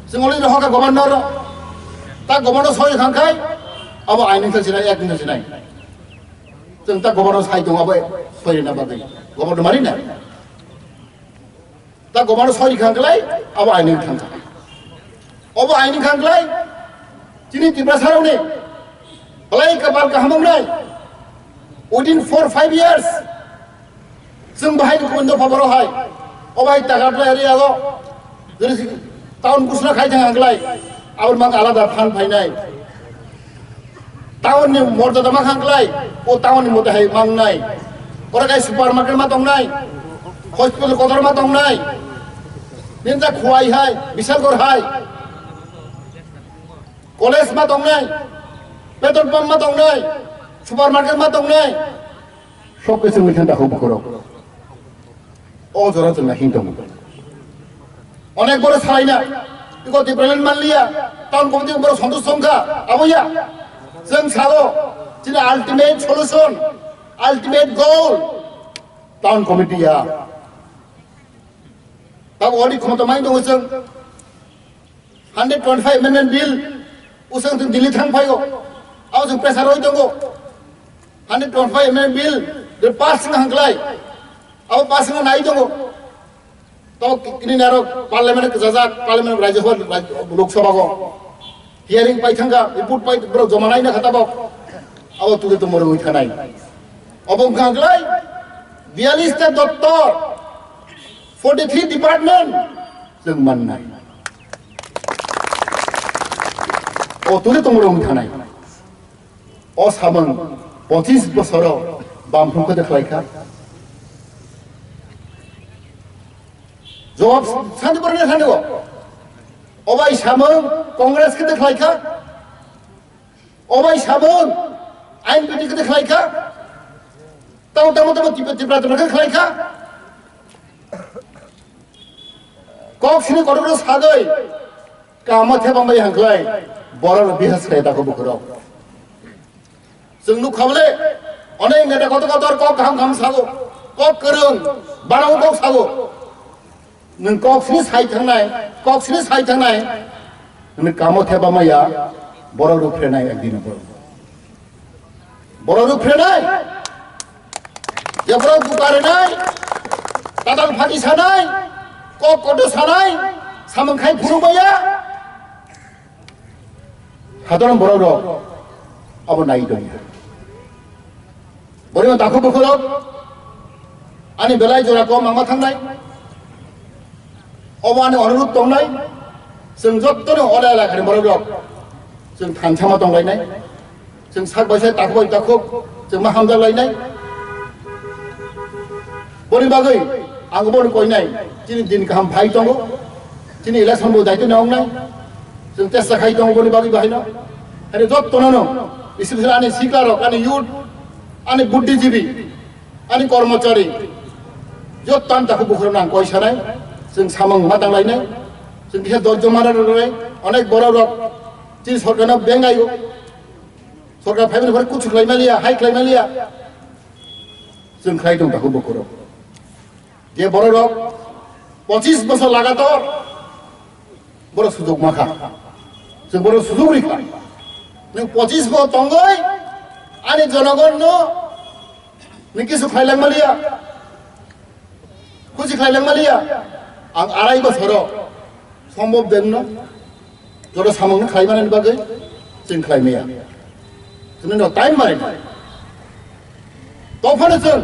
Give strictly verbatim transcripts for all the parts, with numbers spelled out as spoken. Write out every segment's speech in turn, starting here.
Chwng already hoka governor, ta governor soi khan khai, abo aini thang sinai, ek din sinai. Chwng ta governor sai tong abo soi na bagwi. Governor mari na. Ta governor soi khan khlai, abo aini thang kha. Abo aini khan khlai, chini Tiprasa rok ni, belai kapal kaham wngnai. Within four five years, chwng bahai ni kundo phaboro hai. O bai Takarpla area o. Jori town kusna khai thang khlai. Aboni mang alada phan phainai. Town ni morjada ma khang klai, o town ni mote hai mangnai. Oro kai supermarket ma tongnai, hospital kotor ma tongnai, ninja khuai hai, Bishalgarh hai, college ma tongnai, petrol pump ma tongnai, supermarket ma tongnai. Sob kisu wngwi thang dakho bukhurok. O jora chwng naising tongo. Onek boro salaina, iko Tipraland manliya, town committee boro santush tongkha, abo ya. Chwng sao, chini ultimate solution, ultimate goal, town committee ya. Tabo ori khomota mai tongo chwng. Hundred twenty-five amendment bill usang tong Delhi thang phaio. Abo chwng pressure roi tongo. Hundred twenty-five amendment bill de pass wng hang klai. Abo pass wng nai tongo. To kini naro parliament kwchajak, parliament Rajya Sabha, Lok Sabha go. Hearing pai thangka, report pai borok joma naina kha tabok. Abo tude to moroi thanai. Abo wng hang klai, biyalish ta doptor, forty three department, chwng mannai. O tuli tongmorok wng thanai. O samung pochis bosoro Bamfront khe de khlai kha. Jawab santi borok ni thani o. O bai samung Congress khe de khlai kha. O bai samung I N P T khe de khlai kha. Tamo tamo tamo Tipra Tipra Tipra khe khlai kha. Kok sini kotor kotor sagoi. Kamo thebang bai hangklai, borok rok bihas khlai tako bukhurok. Chwng nukha bole, onek neta kotor kotor kok kaham kaham sago, kok kwrwng, barao kok sago. Nwng kok sini sai thangnai, kok sini sai thangnai, nwng kamo theba maya, borok rok phrenai ekdin borok. Borok rok phrenai. Je borok bukarinai, tatal phati sanai, kok kotor sanai, samung khai phuru maya. Hadon borok rok abo nai tongya. Borok rok takhu bukhurok ani belai jora kom mangma thangnai. Obo ani onurut tongnai, chwng jottoni ola ela khani borok rok chwng thansa ma tonglainai, chwng sak bai sai takhuk bai takhuk chwng ma hamjak lainai. Boni bagwi ang boni koinai, chini din kaham phai tongo, chini election bo daitwi na wngnai, chwng tesa khai tongo boni bagwi bahaino. Haino jottono no, special ani sikla rok, ani youth, ani buddhijibi, ani kormochari, jotto ani takhuk bukhurokno ang koi sanai, chwng samung ma tanglainai, chwng kisa dojjo mana rwnai, onek borok rok chini sorkarno bengaio, sorkar phaimani pore kuchu khlai maliya, hai khlai maliya, chwng khlai tong takhuk bukhurok. Je borok rok pochis bosor lagator borok sujuk ma kha, chwng borok sujuk ri kha. Nwng pochis bo tongoi ani jonogon no nwng kisu khlai lang maliya, khusi khlai lang maliya. Ang arai bosoro sombhob dengno joto samungno khlai manani bagwi chwng khlai maya. Chwngno time bai. Tophano chwng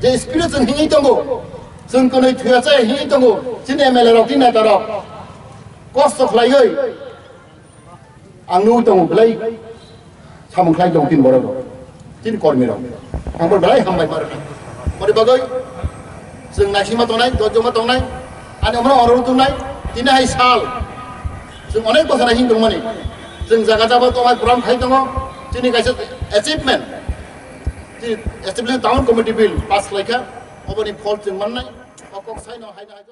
je speed o chwng hingwi tongo, chwng kwnwi thuya chaya hingwi tongo, chini M L A rok, chini neta rok kosto khlaiwi ang nugwi tongo belai samung khlai tongo tini borok rok, chini kormi rok. Ang bo belai hambai ma rwkha. Boni bagwi chwng naisingma tongnai, dojjoma tongnai, ani omo oro tongnai, tini hai sal chwng onek bosor hai hing tongmani, chwng jaga jaga tongnai program khai tongo, chini kaisa achievement. Establishment Town Committee Bill pass khlaikha, oboni phol chwng mannai, o kok saino haino hai.